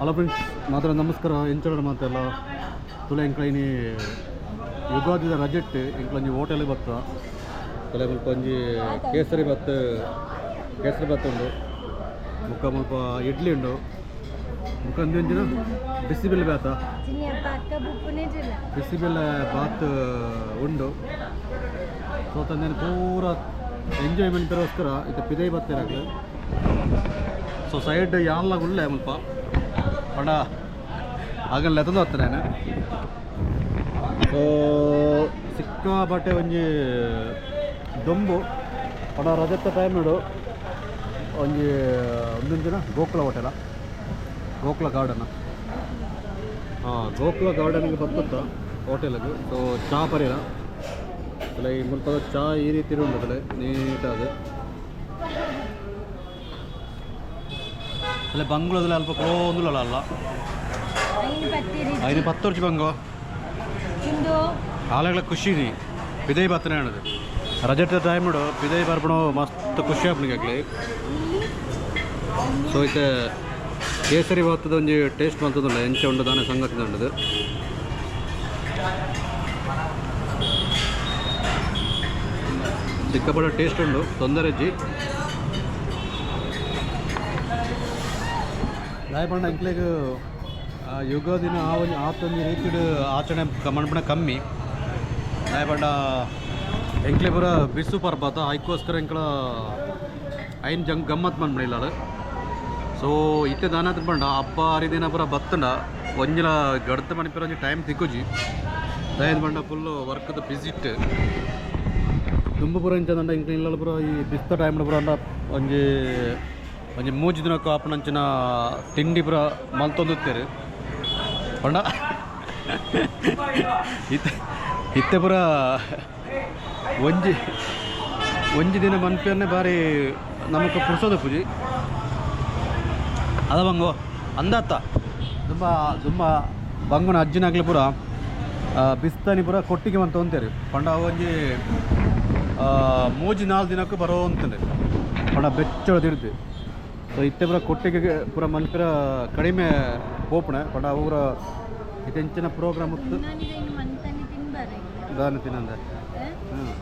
Hello friends, ಮಾತ್ರ ನಮಸ್ಕಾರ. ಎಂಚಡ ಮಾತೆಲ್ಲ ತುಲೆ ಎಂಕ್ಲ ಇನಿ ಯುಗಾದಿದ ರಜೆಟ್ ಎಂಕ್ಲೊಂಜಿ ಹೋಟೆಲ್ ಬತ್ತ. ತುಲೆ ಮುಲ್ಪ ಒಂಜಿ ಕೇಸರಿ ಬಾತ್, ಕೇಸರಿ ಬಾತ್ ಉಂಡು, ಬೊಕ್ಕ ಮುಲ್ಪ ಇಡ್ಲಿ ಉಂಡು, ಬೊಕ್ಕ ಒಂಜಿ ಬಿಸಿಬೇಳೆ ಬಾತ, ಬಿಸಿಬೇಳೆ ಬಾತ್ ಉಂಡು. ಸೊ ತಂದೆ ಪೂರ ಎಂಜಾಯ್ಮೆಂಟ್ಗೋಸ್ಕರ ಇತ್ತೆ ಪಿದೈ ಬತ್ತೇರಾಗ್ಲು. ಸೊ ಸೈಡ್ ಯಾನ್ಲ ಉಲ್ಲೆ ಮುಲ್ಪ ಪಂಡ ಆಗಲ್ಲ ಲೆತ್ತೊಂದು ಬತ್ತೆ ನಾನು. ಸೊ ಸಿಕ್ಕಾಪಟ್ಟೆ ಒಂಜಿ ದೊಂಬು ಪಂಡ ರಜೆತ ಟೈಮ್ ನೋಡು. ಒಂಜಿ ಒಂದೊಂದಿನ ಗೋಕುಲ ಹೋಟೆಲ, ಗೋಕುಲ ಗಾರ್ಡನ್, ಹಾಂ, ಗೋಕುಲ ಗಾರ್ಡನ್ಗೆ ಬತ್ತುತ್ತ ಹೋಟೆಲ್ಗೆ. ಸೊ ಚಾ ಪರಿರ ಅಲ್ಲ, ಈ ಮುಲ್ಪದ ಚಾ ಈ ರೀತಿ ಉಂಡು ನೀಟಾದ. ಅಲ್ಲ ಬಂಗ್ಲದಲ್ಲಿ ಅಲ್ಪ ಕ್ಲೋಂದುಲ್ಲ ಅಲ್ಲ. ಐನು 10 ವರ್ಷ ಬಂಗೋ ಆಲೆಗಳ ಖುಷಿ ನೀ ಪಿದೈ ಬತ್ತನೆ ಅನ್ನೋದು. ರಜೆತ ಟೈಮ್ ಪಿದೈ ಬರ್ಪಣೋ ಮಸ್ತ್ ಖುಷಿ ಆಪುಂಡು ಆಗ್ಲಿ. ಸೊ ಇತ್ತೆ ಕೇಸರಿ ಬಾತದ ಒಂಜಿ ಟೇಸ್ಟ್ ಮಲ್ತದುಂಡು, ಎಂಚ ಉಂಡು ದಾನೆ ಸಂಗತಿ ಉಂಡದು. ಸಿಕ್ಕಾಪಟ್ಟೆ ಟೇಸ್ಟ್ ಉಂಡು, ತೊಂದರೆ ಇಜ್ಜಿ. ದಾಯೆ ಪಂಡ ಎಂಕ್ಲೆಗ್ ಯುಗಾದಿನ ಆ ಒಂಜಿ ಆತೊಂಜಿ ರೀತಿಡ್ ಆಚರಣೆ ಮನ್ಪುನ ಕಮ್ಮಿ. ದಾಯೆ ಪಂಡ ಎಂಕ್ಲೆ ಪೂರ ಬಿಸು ಪರ್ಬತ, ಐಕ್ಕೋಸ್ಕರ ಎಂಕ್ಲ ಐನ್ ಜಂಗ್ ಗಮ್ಮತ್ ಮನ್ಪುನ ಇಲ್ಲಲ್. ಸೊ ಇತ್ತೆ ದಾನಾತ್ ಪಂಡ ಹಬ್ಬ ಹರಿದಿನ ಪೂರ ಬತ್ತಂಡ ಒಂಜಿಲ ಗಡ್ತ ಮನ್ಪೆರೆ ಒಂಜಿ ಟೈಮ್ ತಿಕ್ಕುಜಿ. ದಾಯೆಂದ್ ಪಂಡ ಫುಲ್ಲು ವರ್ಕ್ದ ಬಿಸಿಟ್ ದುಂಬು ಪೂರ ಇಂಚ ಎಂಕ್ಲೆ ಇಲ್ಲಲ್ ಪೂರ ಈ ಬಿಸ್ತ ಟೈಮ್ ಪೂರ ಅಂಡ ಒಂಜಿ ಒಂಜಿ ಮೂಜಿ ದಿನಕ್ಕೆ ಆಪುನಂಚಿನ ತಿಂಡಿ ಪೂರ ಮಲ್ತೊಂದಿತ್ತೆರ್. ಪಂಡ ಇತ್ತೆ ಇತ್ತೆ ಪೂರ ಒಂಜಿ ಒಂಜಿ ದಿನ ಮನ್ಪೆರ್ನೆ ಬಾರಿ ನಮಕ್ ಪುರ್ಸೊದು ಉಪ್ಪುಜಿ. ಅದ ಬಂಗು ಅಂದತ್ತ ದುಂಬ ದುಂಬ ಬಂಗುನ ಅಜ್ಜಿನಾಗ್ಲೆ ಪೂರ ಬಿಸ್ತಾನಿ ಪೂರ ಕೊಟ್ಟಿಗೆ ಮಂತೊಂತೇರು. ಪಂಡ ಅವು ಒಂಜಿ ಮೂಜಿ ನಾಲ್ಕು ದಿನಕ್ಕೂ ಬರೋ ಅಂತಂದೆ ಪಂಡ ಬೆಚ್ಚಡ ತಿರ್ದು. ಸೊ ಇತ್ತೆ ಪೂರ ಕೊಟ್ಟಿಗೆ ಪೂರ ಮನ್ಪೆರ ಕಡಿಮೆ ಪೋಪುಣೆ. ಪಂಡ ಅವು ಪೂರ ಇತ್ತೆ ಎಂಚಿನ ಪ್ರೋಗ್ರಾಮ್ ಇತ್ತು ದಾನ ತಿನ್ನಂದೆ. ಹ್ಞೂ,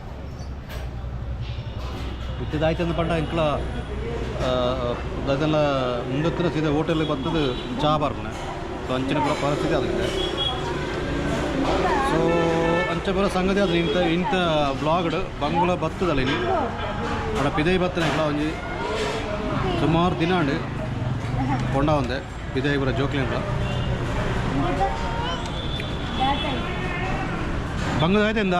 ಇತ್ತದಾಯ್ತಂದು ಪಂಡ ಎಂಕ್ಲ ಅದೆಲ್ಲ ಮುಂದತ್ತಿನ ಸೀದಾ ಹೋಟೆಲ್ ಬತ್ತದು ಚಾ ಬರ್ಪುಣೆ. ಸೊ ಅಂಚಿನ ಪೂರ ಪರಿಸ್ಥಿತಿ ಆದಿತ್ತೆ. ಸೊ ಅಂಚ ಪೂರ ಸಂಗತಿ ಅದು. ಇಂಥ ಇಂಥ ಬ್ಲಾಗ್ಡ್ ಬಂಗುಳ ಬತ್ತದಲ್ಲ ಇನಿ. ಪಂಡ ಪಿದೈ ಬತ್ತನ ಎಂಕ್ಲ ಒಂಜಿ ಸುಮಾರು ದಿನ ಉಂಡು ಕೊಂಡ ಒಂದೆ ಪಿದೈ ಪೂರ ಜೋಕ್ಲೆನ್ಲ ಬಂಗದ ಆಯ್ತು ಎಂದ.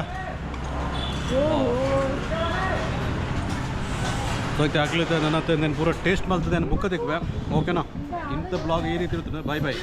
ಸೊ ಇತ್ತೆ ಆಗ್ಲಿತ್ತೆ ನನ್ನ ಹತ್ರ ನಾನು ಪೂರ ಟೇಸ್ಟ್ ಮಲ್ತದೆ, ನಾನು ಬುಕ್ಕ ತಿಕ್ವೆ. ಓಕೆನಾ? ಇಂಥ ಬ್ಲಾಗ್ ಈ ರೀತಿ ಇರ್ತದೆ. Bye boy.